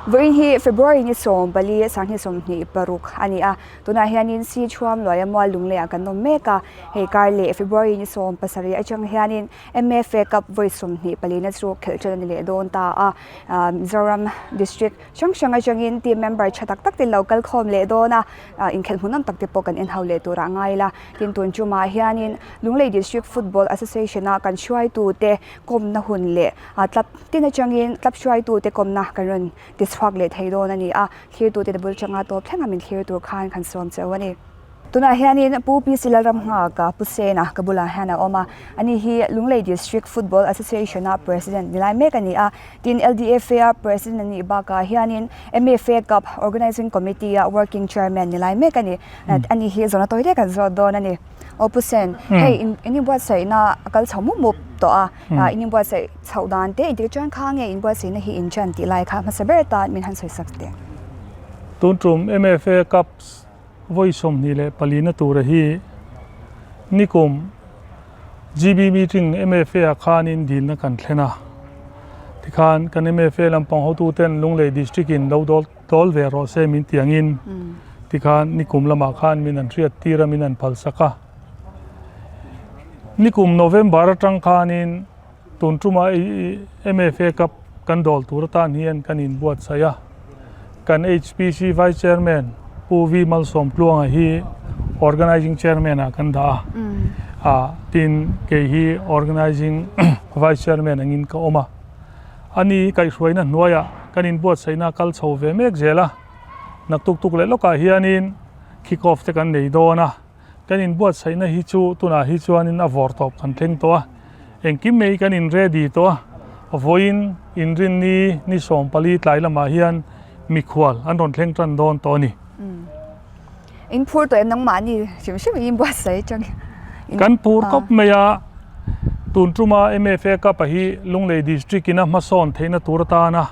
Vawiin hi February ni 14 2026 a ni a, tunah hianin Si Thuam Luaia Mual Lungleiah kan awm mek a, hei kar leh February ni 17 atang hianin MFA Cup vawi 24 na chu khelh tan a ni leh dawn ta a, Mizoram District hrang hrang atangin team member tha tak tak te lo kal khawm leh dawn a, inkhelh hmuhnawm tak te pawh kan en ho leh turah ngai ila. Tin tun tumah hianin Lunglei District Football Association a kan hruaitute kawmna hun leh tlap tin atangin tlap hruaitute kawmna kan rawn ti chhuak leh thei dawn a ni a, thlirtute te bul changa tawp thleng a min thlir tur khan kan sawm cheu a ni. Tunah hianin Pu PC Lalramnghaka Pu Sena ka bulah hian a awm a, ani hi Lunglei District Football Association a President ni lai mek a ni a, tin LDFA a President a nih bakah hianin MFA Cup Organising Committee a Working Chairman ni lai mek a ni. Ani hi zawhna tawi te kan zawt dawn a ni. Aw Pu Sen, hei in inbuatsaihna a kal chho mup mup tawh a, in inbuatsaih chhoh dan te inti chuan kha nge inbuatsaihna hi in chan tih lai kha hmasa ber tan min han sawi sak teh. Tun tum MFA Cups Vawi 24 na tura hi nikum GB meeting MFA ah khanin dilna kan thlen a, tikhan kan MFA lampang hotuten Lunglei District in lo dawl dawl ve rawh se min ti angin tikhan nikum lamah khan min an hriat tir a min an phal sak a. Nikum November atang khanin tun tuma MFA Cup kan dawl tur atan hian kan inbuatsaih a, kan HPC Vice Chairman Pu V Malsawmtluanga hi Organizing Chairman ah kan dah a, ah tin kei hi Organizing Vice Chairman angin ka awm a, ani kaihhruaina hnuaiah kan inbuatsaihna kal chho ve mek zel a, naktuk tuk leh lawkah hianin kick off te kan nei dawn a. Kan inbuatsaihna hi chu tunah hi chuanin a vawr tawp kan thleng tawh a, engkim mai kan in ready tawh a, vawiin inrinni ni 14 tlai lamah hian mikhual an rawn thleng tan dawn tawh a ni. In phur tawh em nangmahni hrim hrim in inbuatsaih atang in. Kan phur khawp mai a, tun tuma MFA Cup a hi Lunglei District in a hmasawn theihna tur atana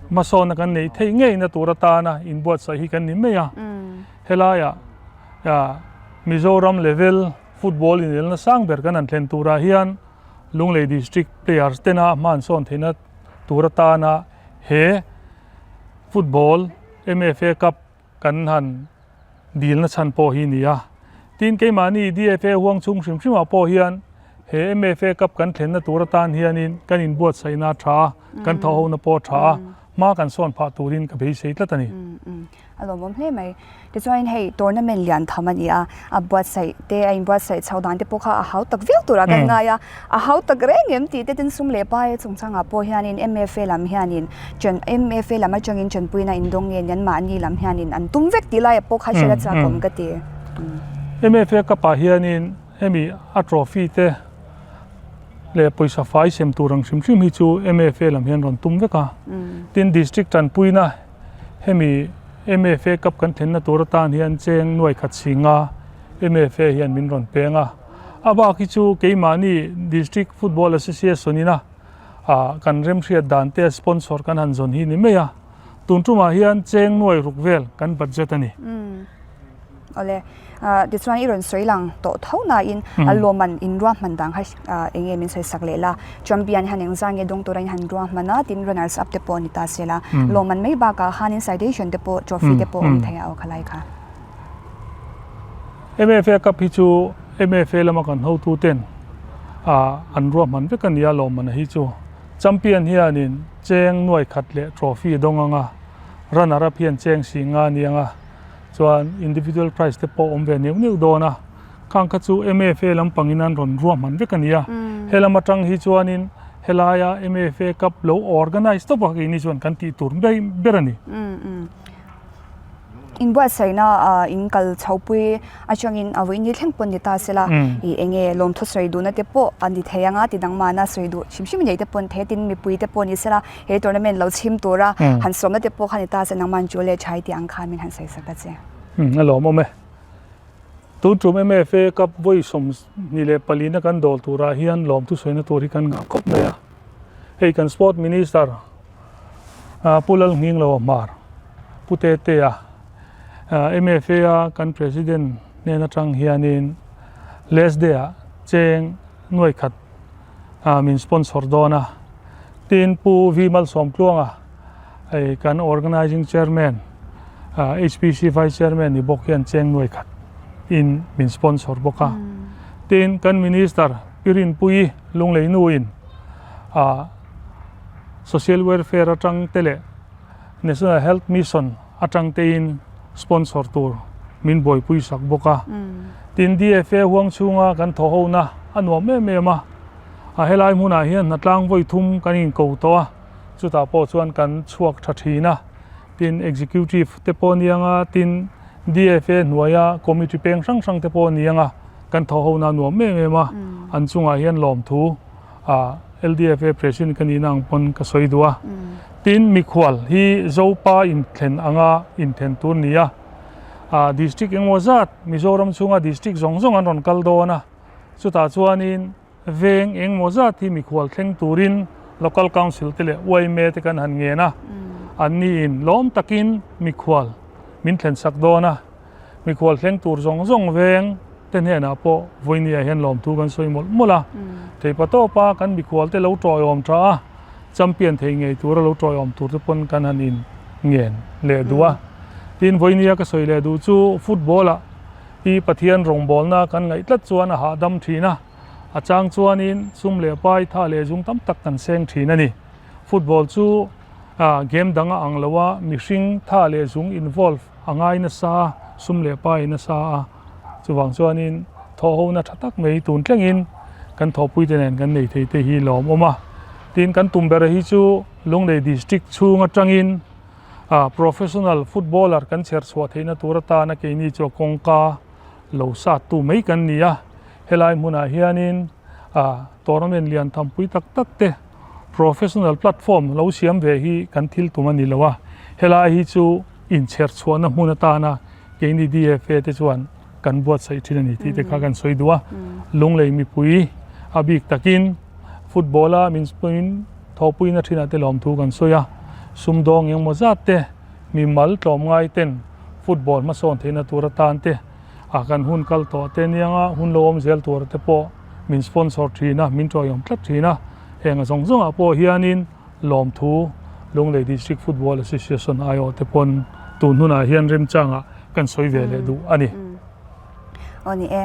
hmasawnna kan neih theih ngeina tur atana inbuatsaih hi kan ni mai a, helaiah Mizoram level football inelna sang ber kan han thlen turah hian Lunglei District players tena hma an sawn theihna tur atana he football MFA Cup kan han dilna chhan pawh hi a ni a. Tin, keimahni DFA huang chhung hrim hrimah pawh hian he MFA Cup kan thlenna tur atan hianin kan inbuatsaihna a tha a, kan thawhhona pawh a tha a, hma kan sawn phah turin ka beisei tlat a ni. A lawmawm hle mai. Tichuanin hei tournament lian tham a ni a, a buatsaih te a inbuatsaih chho dan te pawh kha a hau tak viau turah kan ngai a, a hau tak reng em tih te tin sum leh pai chungchangah pawh hianin MFA lam hianin chan MFA lam atangin chanpuina indawng nge nian mahni lam hianin an tum vek tih laiah pawh kha hriat a chak awm ka ti. MFA Cup ah hianin hemi a trophy te leh pawisa fai sem tur ang hrim hrim hi chu MFA lam hian rawn tum vek a, tin district tanpuina Hemi MFA Cup kan thlenna tur atan hian cheng nuai khat singa MFA hian min rawn peng a. A bak hi chu keimahni District Football Association ina kan remhriat dan te sponsor kan han zawn hi ni mai a. Tun tumah hian cheng nuai ruk vel kan budget a ni. Awle, tichuan i rawn sawi lang tawh tho nain a lawmman in ruahman dang kha eng nge min sawi sak leh la, champion hian eng zan nge dawng tura in han ruahman a, tin runners up te pawh ni ta se la, lawmman mai bakah khanin citation te pawh trophy te pawh awm thei a aw khalai kha. MFA Cup hi chu MFA lama kan hotu ten an ruahman vek a nia lawmman hi chu champion hianin cheng nuai khat leh trophy dawng anga runner up hian cheng si nga aniang a. Chuan individual prize te pawh awm ve neuh neuh dawn a, khang kha chu MFA lampang in an rawn ruahman vek a ni a, helam atang hi chuanin helaia MFA cup lo organize tawp a keini chuan kan tih tur ber ber a ni. Inbuatsaihna in kal chhopui atangin a vawiin ni thleng pawh ni ta sela i enge lawmthu sawi duhna te pawh a ni thei anga ti dangmahna sawi duh hrim hrim nei te pawh an thei a, tin mipui te pawh ni sela He tournament lo chhim tura han sawmna te pawh kha ni ta se nangman chu leh thai tih ang khan min han sawi sak a che. A lawmawm e. Tun tum MFA Cup vawi 24 na kan dawl turah hian lawmthu sawina tur hi kan ngah khawp mai a. Hei kan Sport Minister Pu Lalnghinglo Hmar, Pu Tetea, MFA a kan President hnen atang hianin last day ah cheng nuai khat min sponsor dawn a. Tin Pu V Malsawmtluanga Hei kan Organising Chairman, HPC Vice Chairman ni bawk hian cheng nuai khat in min sponsor bawk a. Tin, kan Minister Pi Rinpuii Lunglei nu in Social Welfare atang te leh National Health Mission atang te in sponsor tur min buaipui sak bawk a. Tin, DFA huang chhunga kan thaw ho na a nuam em em a. A helai hmunah hian hnatlang vawi thum kan inko tawh a. Chutah pawh chuan kan chhuak tha thin a, tin Executive te pawh ni anga, tin DFA hnuaia committee peng hrang hrang te pawh ni anga kan thaw ho na nuam em em a, an chungah hian lawmthu ah LDFA President ka nihna ang pawn ka sawi duh a. Tin mikhual hi Zopa inthlen anga inthen tur ni a, ah district engemaw zat Mizoram chhunga district zawng zawng an rawn kal dawn a, chutah chuanin Veng engmaw zat hi mikhual thleng turin Local Council te leh yma te kan han ngen a, anni in lawm takin mikhual min thlen sak dawn a, mikhual thleng tur zawng zawng veng te hnenah pawh vawinia hian lawmthu kan sawi mawlh mawlh a, theipa tawpa kan mikhual te lo tawiawm tha a, champion thei ngei tura lo tawiawm tur te pawn kan han in ngen leh duh a. Tin, vawinia ka sawi leh duh chu football ah hi Pathian rawngbawlna kan ngaih tlat chuan a hahdam thin a. A chang chuanin sum leh pai tha leh zung tam tak kan seng thin a ni. Football chu game dang a ang lo a, mihring tha leh zung involve a ngai nasa a, sum leh pai nasa a. Chuvang chuanin thawhhona tha tak mai tun tlengin kan thawhpuite nen kan nei thei te hi lawmawm a. Tin, kan tum ber hi chu Lunglei District chhung atangin professional footballer kan chher chhuah theihna tur atana keini chu kawngka lo sattu mai kan ni a. Helai hmunah hianin tournament lian thampui tak tak te professional platform lo siam ve hi kan thil tum a ni lo a, helai hi chu inchher chhuahna hmun atana keini DFA te chuan kan buatsaih thin a ni tih te kha kan sawi duh a. Lunglei mipui a bik takin football a min thawhpuina thinah te lawmthu kan sawi a, sumdawng engemaw zat te mimal tlawmngai ten football hmasawn theihna tur atan te A kan hun kal tawh te anianga hun lo awm zel tur te pawh min sponsor thin a, min tawiawm tlat thin a. Heng a zawng zawngah pawh hianin lawmthu Lunglei District Football Association aiawh te pawn tun hunah hian remchangah kan sawi ve leh duh a ni. Aw ni e,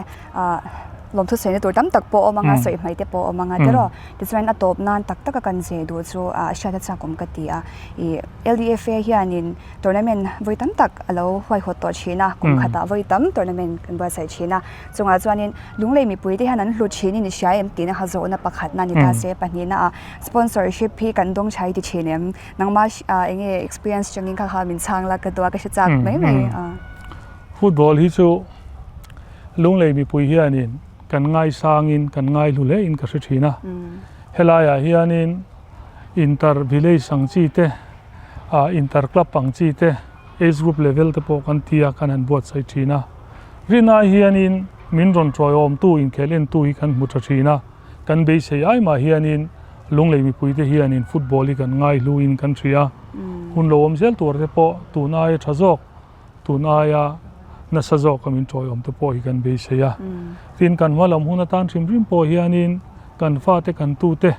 lawmthu sawina tur tam tak pawh awm anga, sawi hmai te pawh awm anga tiraw. Tichuan a tawp nan tak taka kan zeh duh chu hriat a chak awm ka ti a. Ih LDFA hianin Tournament vawi tam tak a lo huaihawt tawh thin a, kum khatah vawi tam tournament kan buatsaih thin a. Chungah chuanin Lunglei mipuite hian an hlu thinin i hria em tihna kha zawhna pakhatna a ni ta se, pahnihna ah sponsorship hi kan dawng chhai ti thin em? Nangmah eng nge experience changin kha kha min chhang la ka duh a, ka hre chak mai mai a. Football hi chu Lunglei mipui hianin kan ngaisangin kan ngaihlu hle in ka hre thin a. Helaiah hianin inter village ang chi te, ah inter club ang chi te age group level te pawh kan ti a kan han buatsaih thin a rinai hianin min rawn tawiawmtu inkhel entu hi kan hmu tha thin a kan beisei ai mah hianin Lunglei mipui te hianin football hi kan ngaihluin kan hria hun lo awm zel tur te pawh tun aia tha zawk Tun aia nasa zawka min tawiawm te pawh hi kan beisei a. Tin, kan hma lam hun atan hrim hrim pawh hianin kan fate kan tute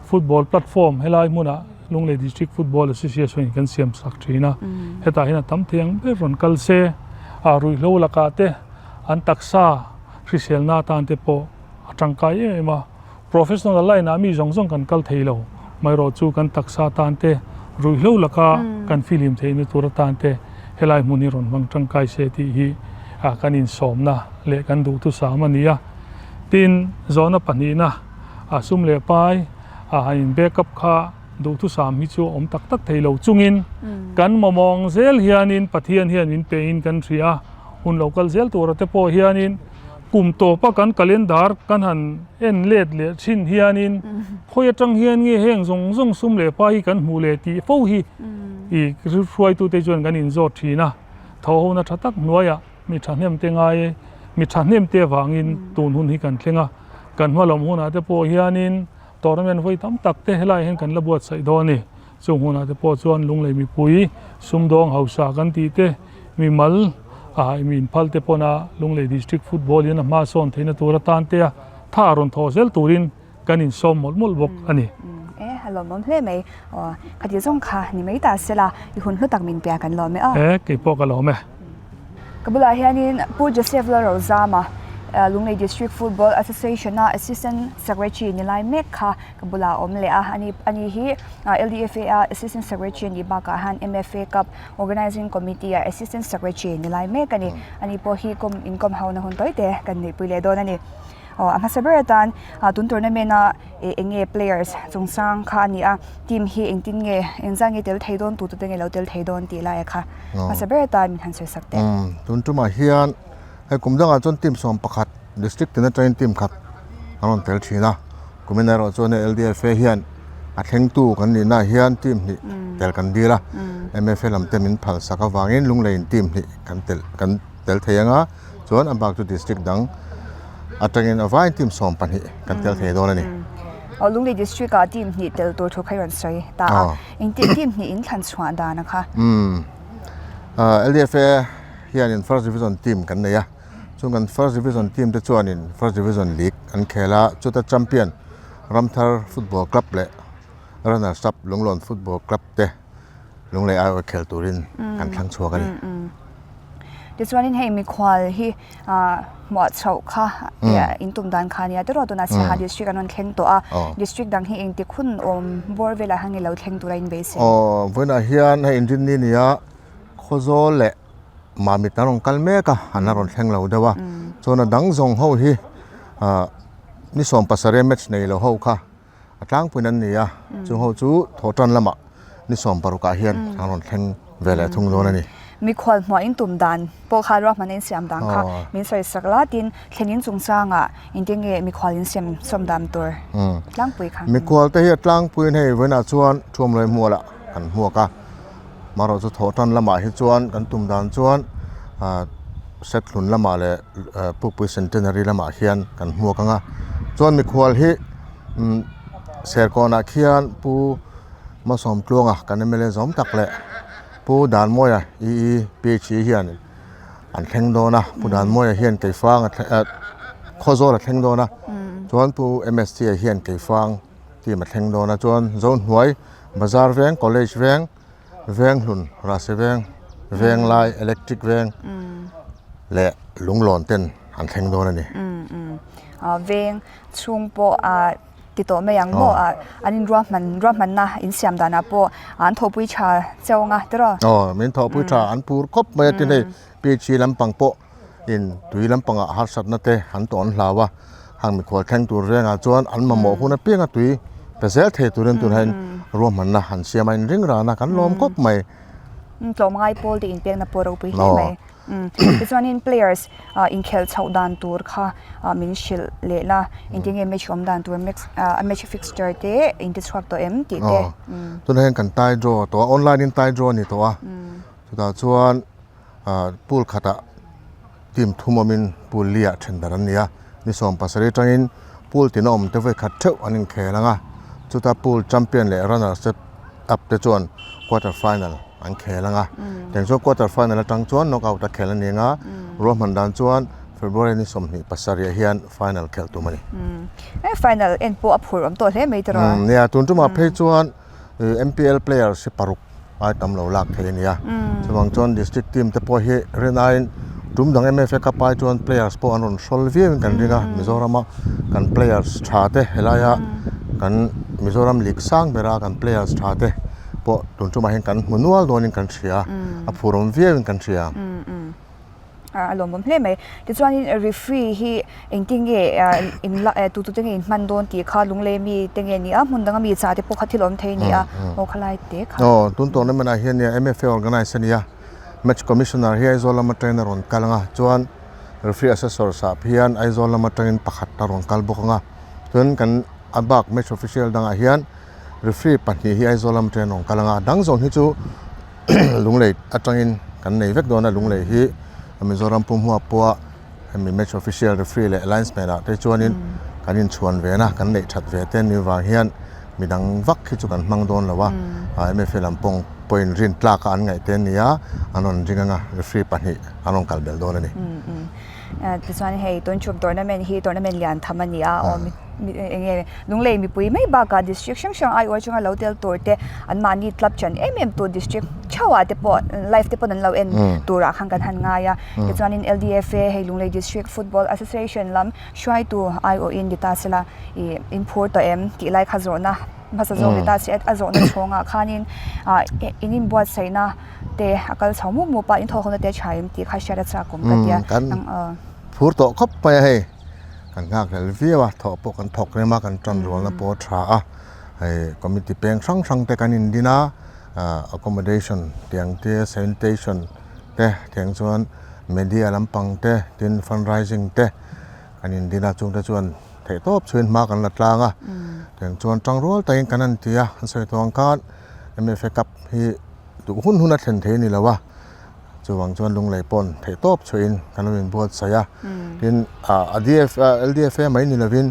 football platform helai hmunah Lunglei District Football Association in kan siam sak thin a. Hetah hian a tam thei ang ber rawn kal se, ah ruihhlo lakah te an taksa hriselna atan te pawh a tangkai em em a. Professional line ah mi zawng zawng kan kal thei lo, maherawh chu kan taksa tan te, ruihhlo laka kan fihlim theihna tur atan te helai hmun hi rawn hmang tangkai se tih hi kan insawmna leh kan duhthusam a ni a. Tin, zawhna pahnihna sum leh pai han in back up kha duhthusam hi chu a awm tak tak thei lo chungin kan mamawng zel hianin Pathian hian min pehin kan hria a, hun lo kal zel tura te pawh hianin Kum tawpa kan calendar kan han en let leh thin hianin khawi atang hian nge heng zawng zawng sum leh pa hi kan hmuh leh tih fo hi i hruaitute chuan kan inzawt thin a. Thawhhona tha tak hnuaiah mi thahnem te ngai e, mi thahnem te avangin tun hun hi kan thleng a. Kan hma lam hunah te pawh hianin tournament vawi tam tak te helaiah hian kan la buatsaih dawn a ni. Chung hunah te pawh chuan Lunglei mipui sumdawng hausa kan tih te, mimal ah mi inphal te pawna Lunglei District Football in a hma sawn theihna tur atan te a tha rawn thawh zel turin kan insawm mawlh mawlh bawk a ni. E, a lawmawm hle mai. Aw, khati zawng kha ni mai ta sela, i hun hlu tak min pia kan lawm e aw. E, kei pawh ka lawm e. Ka bulah hianin Pu Joseph Lalrozama, Lunglei District Football Association-a Assistant Secretary ni lai mek kha ka bulah a awm leh a. Ani ani hi LDFA-a Assistant Secretary a nih bakah hian MFA Cup Organising Committee-a Assistant Secretary ni lai mek a ni. Ani pawh hi kum inkawm hona hun tawi te kan neihpui leh dawn a ni. Aw a hmasa ber atan tun tournament a eng nge players chungchang kha a ni a, team hi engtin nge engzah nge tel thei dawn tu tute nge lo tel thei dawn tih lai a kha hmasa ber atan min han sawi sak teh. Tun tumah hian hei kum dangah chuan team 11 district tin atangin team khat an rawn tel thin a, kumin erawh chuan hei LDFA hian a thlengtu kan nihnaah hian team hnih tel kan dil a, MFA lam te min phal sak avangin Lungleiin team hnih kan tel kan tel thei ang a. Chuan a bak chu district dang atangin a vaiin team 12 kan tel thei dawn a ni. Aw Lunglei district ah team hnih tel tur thu kha i rawn sawi ta a, engtin team hnih in thlan chhuah dan a kha? Umm LDFA hianin first division team kan nei a, chung kan first division team te chuanin first division league an khel a, chuta champion Ramthar football club leh runners up Lunglawn football club te Lunglei aiawh khel turin kan thlang chhuak a ni. Tichuanin hei mikhual hi hmuah chhoh kha in tum dan kha a nia tiraw tunah Siaha district an rawn thleng tawh a, district dang hi engtik hun awm bawr velah hian nge lo thleng tura in beisei? Aw vawiinah hian hei inrinni nia Khawzawl leh Mamit an rawn kal mek a, an la rawn thleng lo deuh a, chuan a dang zawng ho hi ni 17 match nei lo ho kha A tlangpuiin an ni a, chung ho chu thawhtan lamah ni 16 ah hian an rawn thleng ve leh thung dawn a ni. Mikhual hmuahin tum dan pawh kha ruahmanna in siam dan kha min sawi sak la tin thlenin chungchangah engtin nge mikhual in sem sawm dan tur tlangpui kha. Mikhual te hi a tlangpuiin hei vawiinah chuan Thuamlawih hmualah kan hmuak a, marawh chu thawhtan lamah hi chuan kan tum dan chuan Sethlun lamah leh Pukpui Centenary lamah hian kan hmuak ang a, chuan mikhual hi Serkawnah khian Pu Masawmtluanga kan mla zawm tak leh Pu Danmawia EE PHE hian an thleng dawn a, Pu Danmawia hian Keifang a thleng Khawzawl a thleng dawn a, chuan Pu MST a hian Keifang team a thleng dawn a, chuan Zohnuai Bazar Veng College Veng Venghlun, Rase Veng, Venglai, Electric Veng leh Lunglawn ten an thleng dawn a ni. Veng chhung pawh ti tawh mai ang maw? An in ruahman ruahmanna in siam danah pawh an thawhpui tha cheu anga tiraw? Aw, min thawhpui tha an phur khawp mai a tin hei PHE lampang pawh in tui lampangah harsatna te an tawh an hlau a, hang mikhual thleng tur rengah chuan an mamawh hun apianga tui pe zel thei turin tunah hian ruahmanna han siam a inring ran a kan lawm khawp mai. Tlawmngai pawl te inpekna pawh ropui hle mai. Tichuanin players inkhelh chhoh dan tur kha min hrilh leh la, engtin nge match awm dan tur match fixture te in ti chhuak tawh em tih te. Tunah hian kan tie draw tawh a, online in tie draw a ni tawh a, chutah chuan Pool khatah team thum awmin pool li ah then darh an ni a, ni 17 atangin pool tina awm te vawi khat theuh an inkhel ang a, chuta pool champion leh runners te up te chuan quarter final an khel ang a, tiang chuan quarter final atang chuan knock out a khel a ni ang a, ruahman dan chuan February ni 27 ah hian final khelh tum a ni. Final en pawh a phur awm tawh hle mai tiraw? Nia, tun tumah phei chuan MPL players hi paruk ai tam lo lak thei a ni a, chuvang chuan district team te pawh hi rin aiin tum dang MFA cup ai chuan players pawh an rawn hrawl viau in kan ring a, Mizoram a kan players tha te helaia kan Mizoram league sang bera kan players tha te pawh tun tumah hian kan hmu nual dawnin kan hria a phur awm viau in kan hria. A lawmawm hle mai. Tichuanin referee hi engtin nge in la tu tu te nge in hman dawn tih kha lunglei mi te nge ni a hmun danga mi chah te pawh kha thil awm thei a ni a aw khalai te kha. Aw tun tournament ah hian MFA organise a ni a match commissioner hi Aizawl lam atangin a rawn kal ang a chuan referee assessor sap hian Aizawl lam atangin pakhat a rawn kal bawk ang a chuan kan a bak match official dangah hian referee pahnih hi Aizawl lam atangin a rawn kal ang a dang zawng hi chu Lunglei atangin kan nei vek dawn a, Lunglei hi Mizoram pum huap pawha hemi match official referee leh linesman ah te chuanin kan inchhuan ve na, kan neih that ve te ni vang hian midang vak hi chu kan hmang dawn lo a, MFA lam pawng pawhin rin tlak a an ngaih te a ni a, an rawn ring anga referee pahnih an rawn kal belh dawn a ni. Tichuan hei tun chhum tournament hi tournament lian tham a ni a aw eng nge Lunglei mipui mai bakah district hrang hrang aiawh atanga lo tel tur te anmahni club chan em em tur district theuhah te pawh live te pawh an lo en turah khan kan han ngai a. Tichuanin LDFA hei Lunglei District Football Association lam hruaitu aiawhin ni ta sela ih in phur tawh em tih lai kha zawhna hmasa zawk ni ta se a zawhna chhawngah khanin ah in inbuatsaihna te a kal chho mup mup a in thawhhawna te a tha em tih kha hriat a chak awm ka tia. Kan phur tawh khawp mai a hei kan nghak hlel viau a thawh pawh kan thawk rem a kan tan rualna pawh a tha a hei committee peng hrang hrang te kan indin a ah accommodation tiang te sanitation te tiang chuan media lampang te tin fundraising te kan indin a chungte chuan theih tawp chhuin hma kan la tlang a tiang chuan tangrual takin kan han ti a an sawi tawh ang khan M_F_A cup hi duh hun hun a thlen thei a ni lo a chuvang chuan lunglei pawn theih tawp chhuin kan lo inbuatsaih a tin ah a D_F L_D_F_A mai ni lovin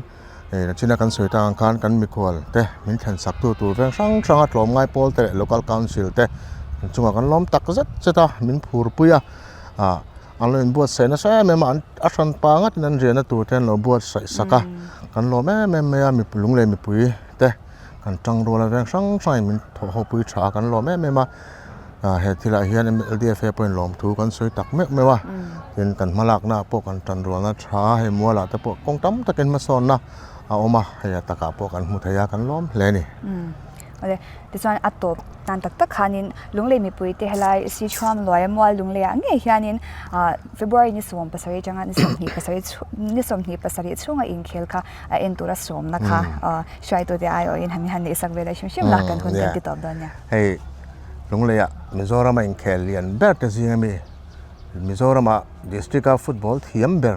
hei nachina kan sawi tak ang khan kan mikhual te min thlen sak tu tur veng hrang hrang a tlawmngai pawl te leh local council te an chungah kan lawm tak zet zet a min phur pui a ah an lo inbuatsaih nasa em em a an a hran pa ngatin an riahna tur te an lo buatsaih sak a kan lawm em em mai a mipui lunglei mipui te kan tangrual a veng hrang hrangin min thawh ho pui tha a kan lawm em em a ah he thilah hian L_D_F_A pawhin lawmthu kan sawi tak meuh meuh a tin kan hmalakna ah pawh kan tanrualna tha a hei mualah te pawh kawng tam takin hmasawnna a awm a hei a takah pawh kan hmu thei a kan lawm hle a ni. Awle tichuan a tawp tan tak tak khanin Lunglei mipui te helai Sichuan Luaia mual Lungleiah ngei hianin ah February ni 17 atanga ni 27 ni 27 chhunga inkhel kha a en tura sawmna kha hruaitute aiawhin han han neihsak ve leh hrim hrim la kan hun kan ti tawp dawn nia. Hei Lungleiah Mizorama inkhel lian ber te zing ami Mizorama district a football thiam ber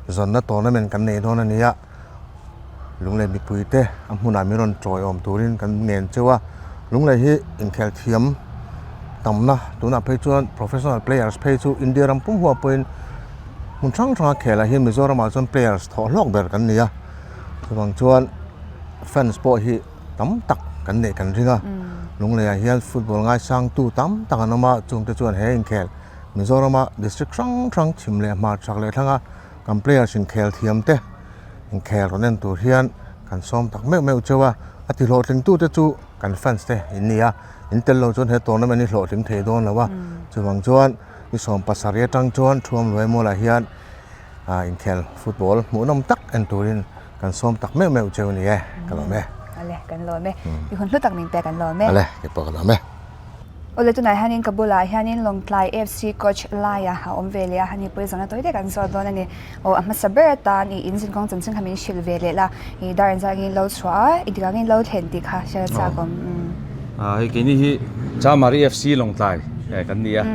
zawnna tournament kan nei dawn a nia. Lunglei mipuite a hmunah min rawn tawiawm turin kan ngen cheu a, Lunglei hi inkhel thiam tamna tunah phei chuan professional players phei chu India ram pum huap pawhin hmun hrang hranga khelah hian Mizoramah chuan players thawh hlawk ber kan ni a, chuvang chuan fans pawh hi tam tak kan neih kan ring a, Lungleiah hian football ngaisangtu tam tak an awm a, chungte chuan he inkhel Mizorama district hrang hrang chhim leh hmarchhak leh thlanga Kan players inkhel thiam te inkhel rawn en tur hian kan sawm tak meuh meuh cheu a, a ti hlawhtling tu te chu kan fans te in ni a, in tel lo chuan he tournament hi hlawhtling thei dawn lo a, chuvang chuan ni 17 atang chuan Thuam Luai Mualah hian ah inkhel football hmuhnawm tak en turin kan sawm tak meuh meuh cheu a ni e, ka lawm e. Ale, kan lawm e. I hun hlu tak min pek an lawm e. Ale, keipawh ka lawm e. Awle tunah hianin ka bulah hianin Lawngtlai FC coach Laia a awm ve leh a, ani pawh i zawhna tawi dek an zawt dawn a ni. Aw a hmasa ber atan i inzin kawng chanchin kha min hrilh ve leh la, i dar engzah angin lo chhuah a, i dik angin lo thlen tih kha hriat a chak awm. Hei keini hi Chamari FC Lawngtlai kan ni a,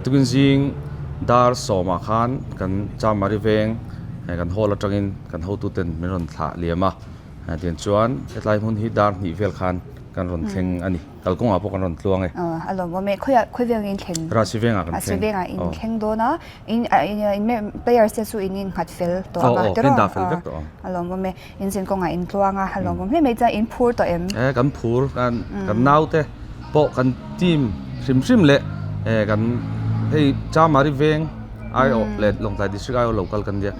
tukin zing dar sawmah khan kan Chamari veng kan hall atangin kan hotuten min rawn thlah liam a, tiang chuan hetlai hmun hi dar hnih vel khan kan rawn thleng a ni. Kalkawngah pawh kan rawn tluang e. A lawmawm e. Khawiah khawi veng in thleng? Rasi vengah kan thleng. Rasi vengah in thleng dawn a. In in players te chu in innghat fel tawh ang a. Aw kan dah fel vek tawh ang. A lawmawm e. In zin kawngah in tluang a. A lawmawm hle mai. Chuan in phur tawh em? E kan phur. Kan kan naute pawh kan team hrim hrim leh e kan hei Chamari veng aiawh leh Lawngtlai district aiawh lo kal kan nia.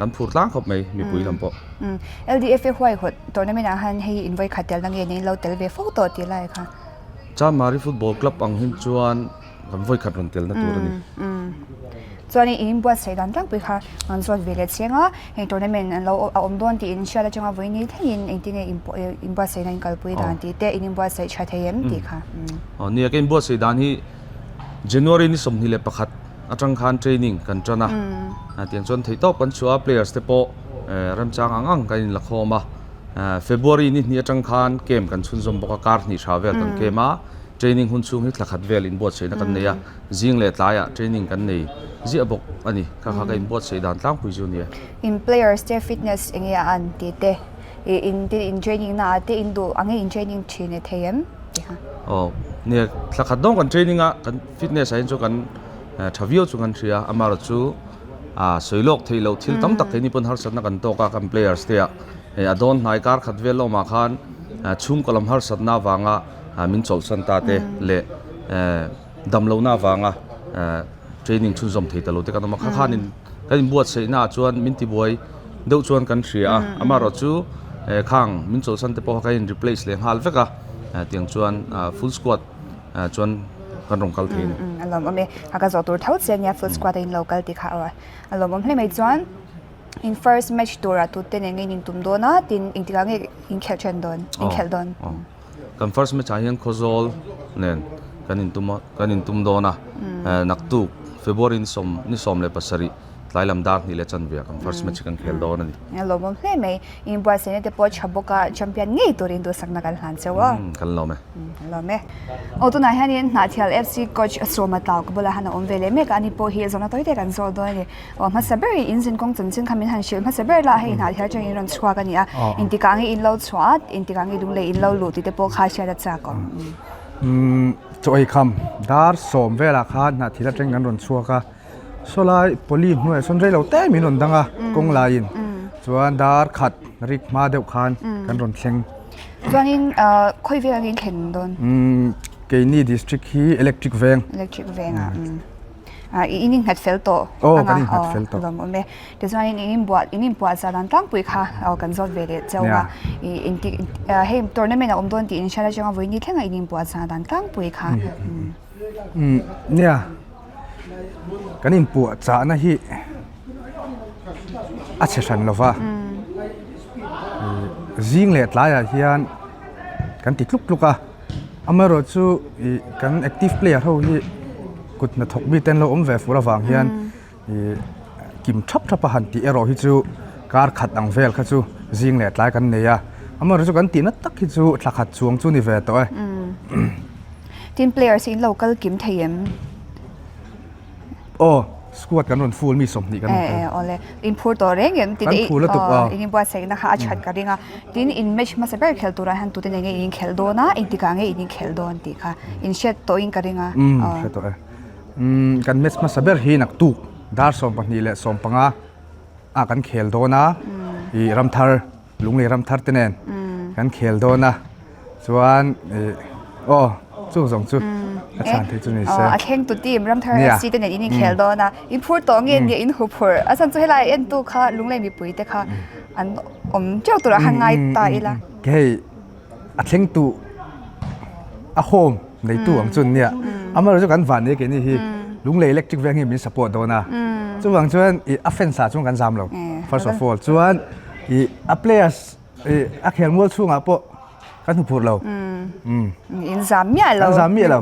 Kan phur tlang khawp mai mipui lam pawh. LDFA huaihawt tournament ah khan hei in vawikhat telna nge nen lo tel ve fo tawh tih lai kha. Chanmari Football Club ang hin chuan kan vawikhat rawn telna tur a ni. Chuan in inbuatsaih dan tlangpui kha an zawt ve leh chiang a, hei tournament an lo a awm dawn tih in hriat atanga vawiin thlengin engtin nge inbuatsaihna in kalpui dan tih te in inbuatsaih tha thei em tih kha. Aw nia ka inbuatsaih dan hi January ni 21 atang khan training kan tan a, tiang chuan theihtawp kan chhuah a players te pawh remchang ang ang kan inla khawm a, February ni hnih atang khan camp kan chhunzawm bawk a, kar hnih tha vel kan camp a, training hun chhung hi thla khat vel inbuatsaihna kan nei a, zing leh tlaiah training kan nei ziah bawk a ni, kha kha ka inbuatsaih dan tlangpui chu a ni e. In players te fitness enge a an tih te, in in training na ah te in duh ang nge in training thin e thei em tih kha. Aw nia thla khat dawng kan training a, kan fitness ah hian chuan kan tha viau chu kan hria, amaherawhchu A sawi lawk theih loh thil tam tak keini pawn harsatna kan tawk a, kan players te ah hei a dawn hnai kar khat vel awmah khan chhungkaw lam harsatna avanga min chawlhsan ta te leh damlohna avanga training chhunzawm thei ta lo te kan awm a, kha khanin. Kan inbuatsaihna ah chuan min tibuai deuh chuan kan hria a, amaherawhchu khang min chawlhsan te pawh kha kan in replace leh nghal vek a, tiang chuan full squad chuan kan rawn kal thei a ni. A lawmawm e, a ka zawh tur tho che ania full squad a in lo kal tih kha a lawmawm hle mai chuan in first match turah tute nen nge in intum dawn a tin engtikah nge inkhelh then dawn inkhelh dawn? Kan first match ah hian Khawzawl nen kan intum a kan intum dawn a naktuk February ni sawm ni 17 tlai lam dar hnih leh chanve ah kan first match hi kan khel dawn a ni. A lawmawm hle mai. Inbuatsaihna te pawh tha bawk a champion ngei turin duhsakna kan hlan cheu a. Kan lawm e. Kan lawm e. Aw tunah hianin Hnahthial FC coach Sawma Tlau ka bulah han a awm ve leh mek a, ani pawh hi zawhna tawi te kan zawh dawn a ni. Aw hmasa ber in inzin kawng chanchin kha min han hrilh hmasa ber lah hei Hnahthial atangin in rawn chhuak a ni a, intikah nge in lo chhuah a, intikah nge lunglei in lo luh tih te pawh kha hriat a chak awm. Chaw ei kham dar sawm velah khan Hnahthial atangin kan rawn chhuak a, sawlai pawli hnuaiah sawn rei lo te min rawn dang a kawng laiin chuan dar khat rik hma deuh khan kan rawn thleng. Chuanin khawi vel angin thlen dawn? Keini district hi electric veng. Electric veng ah. I in innghat fel tawh anga kan innghat fel tawh. Lawm awm e. Tichuanin in inbuah in inpuah zah dan tlangpui kha kan zawt ve leh chauh a. I inti hei tournament a awm dawn tih in hriat atanga vawiini thlenga in inpuah zah dan tlangpui kha. Nia kan inpuah chahna hi a chhe hran lova. Zing leh tlaiah hian kan ti tluk tluk a. Amaherawhchu ih kan active player ho hi kut hnathawk mite an lo awm ve fur avang hian ih kim thap thap a han tih erawh hi chu kar khat ang vel kha chu zing leh tlai kan nei a amaherawhchu kan tihna tak hi chu thla khat chuang chu ni ve tawh e. Tin players hi in lo kal kim thei em? Aw, squad kan rawn full mi 20 kan rawn kal. E awle, in phur tawh reng em? Kan phur lutuk aw. In inbuatsaihna kha a that ka ring a. Tin in match hmasa ber khel turah hian tute nen nge in inkhelh dawn a, engtikah nge in inkhelh dawn tih kha in hriat tawhin ka ring a. Umm, hre tawh e. Umm, kan match hmasa ber hi naktuk dar 12 leh 15 ah kan khel dawn a, ih Ramthar Lunglei Ramthar te nen kan khel dawn a, chuan ih aw chung zawng chu a chhan theih chu ni se. A thleng tu team Ramthar FC te nen in inkhel dawn a, in phur tawh nge nia in hu phur a chhan chu helai entu kha Lunglei mipui te kha an awm teuh tur a han ngai ta ila. Hei a thleng tu a home neitu ang chu nia amaherawhchu chu kan van nei keini hi Lunglei electric veng hi min support dawn a chuvang chuan ih a fans ah chuan kan zam lo first of all chuan ih a players ih a khelmual chhungah pawh kan hmu phur lo in zam miah lo kan zam miah lo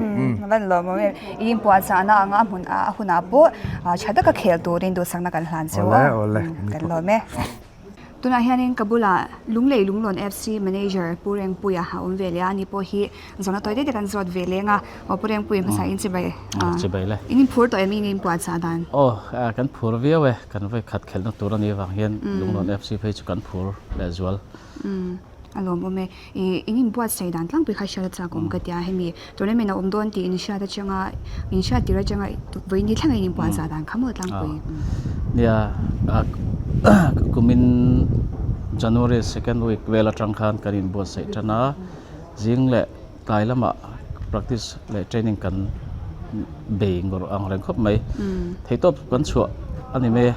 van lawm awm em i inpuahchahna anga a hmun a hunah pawh tha taka khel turin duhsakna kan hlan cheu a kan lawm e. Tunah hianin ka bulah Lunglei Lunglawn FC Manager Pu Rengpuia a awm ve leh a, ani pawh hi zawhna tawi deuh te kan zawt ve leng a, aw Pu Rengpuia hmasa in chibai Chibai le. In inphur tawh em in inpuahchah dan? Aw kan phur viau e, kan vawi khat khelhna tur a nih avang hian Lunglawn FC phei chu kan phur lehzual. A lawmawm e. Ih in inbuatsaih dan tlangpui kha hriat a chak awm ka tia hemi tournament a awm dawn tih in hriat atanga in hriat tir atanga vawiin thleng a in inbuatsaih dan kha maw tlangpui. Nia kumin January second week vel atang khan kan inbuatsaih tan a zing leh tlai lamah practice leh training kan bei ngawrh ang reng khawp mai theihtawp kan chhuah a ni mai e.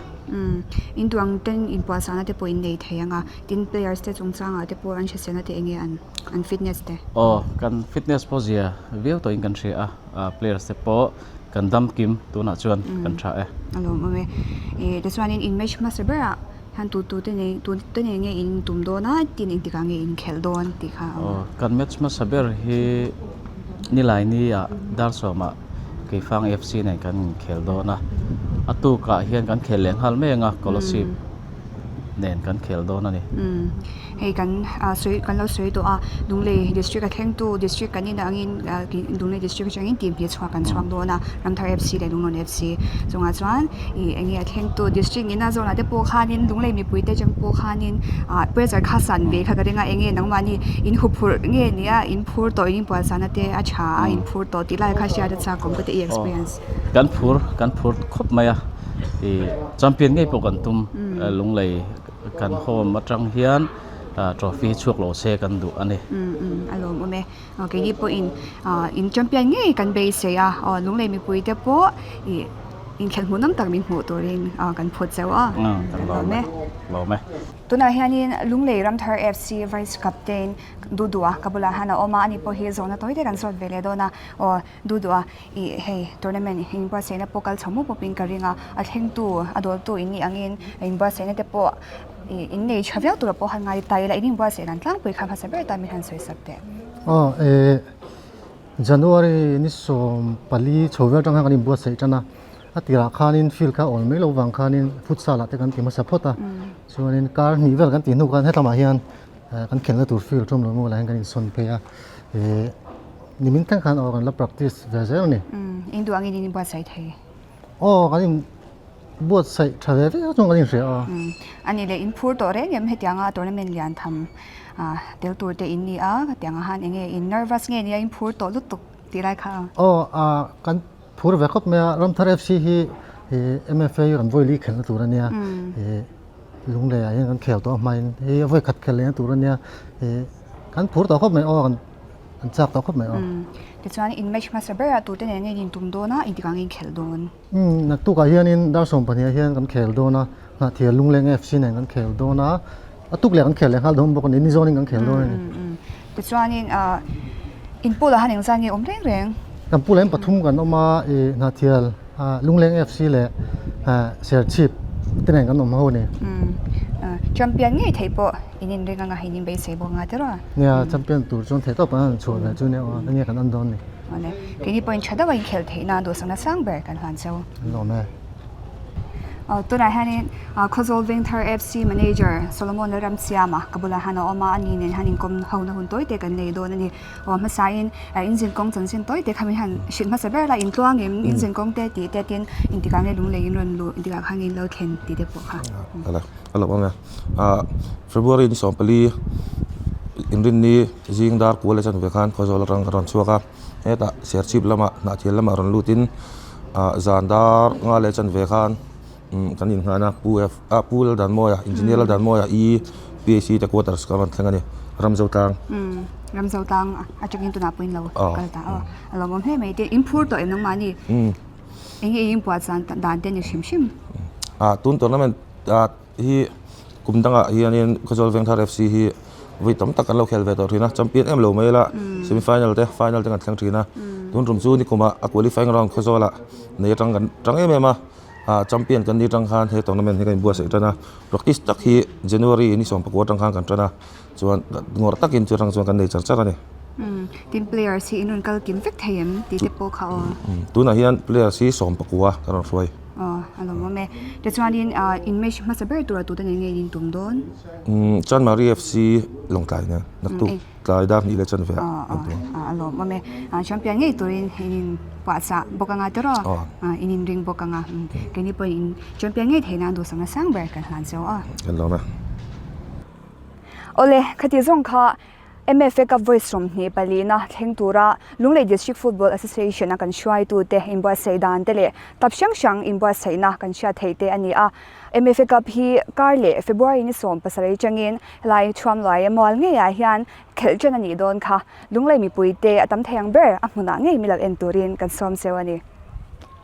In duang ten inbuatsaihna te pawh in nei thei ang a. Tin players te chungchangah te pawh an hriselna te enge an an fitness te? Aw, kan fitness pawh zia viau tawhin kan hria a, players te pawh kan dam kim tunah chuan kan tha e. A lawmawm e. Ih tichuanin in match hmasa berah hian tu tu te nei tu te nei nge in tum dawn a, tin engtikah nge in khelh dawn tih kha a awm. Aw, kan match hmasa ber hi Nilaini ah dar sawmah Keifang FC nen kan inkhel dawn a, a tukah hian kan khel leh nghal mai ang a, Kolasib. nen kan khel dawn a ni. Umm hei kan sawi kan lo sawi tawh a Lunglei district a thlengtu district kan inah angin Lunglei district atangin team hi chhuak kan chhuak dawn a Ramthar FC leh Lunglawn FC chungah chuan ih eng nge a thlengtu district nihna zawnah te pawh khanin Lunglei mipui te atang pawh khanin ah pressure kha san ve kha ka ring a eng nge nangmahni in huphurh nge nia in phur tawh in inpuahchahna te a tha a in phur tawh tih lai kha hriat a chak awm ka ti i experience. Kan phur kan phur khawp mai a ih champion ngei pawh kan tum Lunglei kan home atang hian trophy hi chhuak lo se kan duh a ni. Umm umm a lawmawm e keini pawhin in champion ngei kan beisei a aw Lunglei mipui te pawh ih. Inkhelh hmuhnawm tak min hmuh turin kan phut cheu a. Kan lawm e. Lawm e. Tunah hianin Lunglei Ramthar FC Vice Captain Dudua ka bulah hian a awm a, ani pawh hi zawhna tawi te kan zawt ve leh dawn a. Aw Dudua ih hei tournament inbuatsaihna pawh kal chho mup mupin ka ring a, a thlengtu a dawltu in nih angin inbuatsaihna te pawh ih in nei tha viau tura pawh han ngai ta ila in inbuatsaih dan tlangpui kha hmasa ber tan min han sawi sak teh. Aw eh January ni 14 chho vel atang khan kan inbuatsaih tan a, a tirah khanin field kha awl mai loh vang khanin futsal ah te kan ti hmasa phawt a, chuanin kar hnih vel kan tih hnu khan hetlamah hian kan khelhna tur field ṭawm lo mual ah hian kan insawn phei a, eh nimin thleng khan aw kan la practice ve zel a ni. In duh angin in inbuatsaih thei. Aw kan in buatsaih tha ve viau chuan kan inhria a. A nih leh in phur tawh reng em hetianga tournament lian tham tel tur te in ni a, hetianga han enge in nervous nge nia in phur tawh lutuk tih lai kha. Aw a kan phur ve khawp mai a, Ramthar FC hi MFA kan vawi li khelhna tur a nia, Lunglei ah hian kan khel tawh a hmain hei a vawi khat khel lehna tur a nia, kan phur tawh khawp mai aw kan. An chak tawh khawp mai aw. Tichuan in match hmasa berah tute nen nge in tum dawn a, engtik ang in khelh dawn? Umm naktukah hianin dar 12 ah hian kan khel dawn a, Hnahthial Lungleng FC nen kan khel dawn a, a tuk leh kan khel leh nghal dawn bawk a ni, ni zawnin kan khel dawn a ni. Tichuanin in pool ah han engzat nge awm reng reng? Kan pool ah hian pathum kan awm a, ih Hnahthial Lungleng FC leh Serchhip te nen kan awm ho a ni. Champion ngei theih pawh In inring anga in inbeisei bawk anga tiraw? Nia, champion tur chuan theih tawp an han chhuah ve chu nia aw, enge kan en dawn ni. Awle, keini pawhin tha deuha inkhelh theih nan duhsakna sang ber kan hlan cheu. An lawm e. Aw, tunah hianin Khawzawl Vengthar FC manager Solomon Lalramsiama ka bulah hian a awm a, ani nen hian inkawm hona hun tawi te kan nei dawn a ni. Aw, hmasain inzin kawng chanchin tawi te kha min han hrilh hmasa ber la, intluang em inzin kawng te tih te tin intikah nge lunglei in rawn luh, intikah khan nge in lo thlen tih te pawh kha. Awle. A lo awm e. Ah February ni 14 inrinni zing dar kual leh chanve khan Khawzawl atang ka rawn chhuak a, hetah Serchhip lamah Hnahthial lamah rawn lutin ah zan dar nga leh chanve khan umm kan innghan a Pu F ah Pu Laldanmawia Engineer Laldanmawia E PAC te quarters ka rawn thleng a ni Ramzotlang. Umm Ramzotlang atangin tunah pawhin lo kal ta a, a lawmawm hle mai te in phur tawh em nangmahni eng nge in inpuahchah dan te ni hrim hrim. Ah tun tournament Ah hi kum dangah hianin Khawzawl Vengthar FC hi vawi tam tak an lo khel ve tawh thin a, champion em lo mai ila semi final te final te kan thleng thin a, tun tum chu nikumah a qualifying round Khawzawlah nei atang kan tang em em a, ah champion kan ni tang khan he tournament hi kan inbuatsaih tan a, practice tak hi January ni 19 atang khan kan tan a, chuan ngawrh takin chu atang chuan kan nei char char a ni. Tin players hi in rawn kal kim vek thei em tih te pawh kha aw. Tunah hian players hi 19 ka rawn hruai. Aw a lawmawm e. Tichuanin in match hmasa ber tura tute nen nge in tum dawn? Chanmari FC Lawngtlai nen naktuk tlai dar hnih leh chanve ah kan tum. A lawmawm e. Champion ngei turin in in puahchah bawk anga tiraw? In in ring bawk anga. Keini pawhin in champion ngei theih nan duhsakna sang ber kan hlan cheu a. Kan lawm e. Awle, khati zawng kha MFA Cup vawi 24 na thleng tura Lunglei District Football Association a kan hruaitute inbuatsaih dan te leh club hrang hrang inbuatsaihna kan hriat theih te a ni a. MFA Cup hi kar leh February ni 17 atangin helai Thuamluai mual ngeiah hian khelh ṭan a nih dawn kha. Lunglei mipuite a tam thei ang ber a hmunah ngei mi lo en turin kan sawm cheu a ni.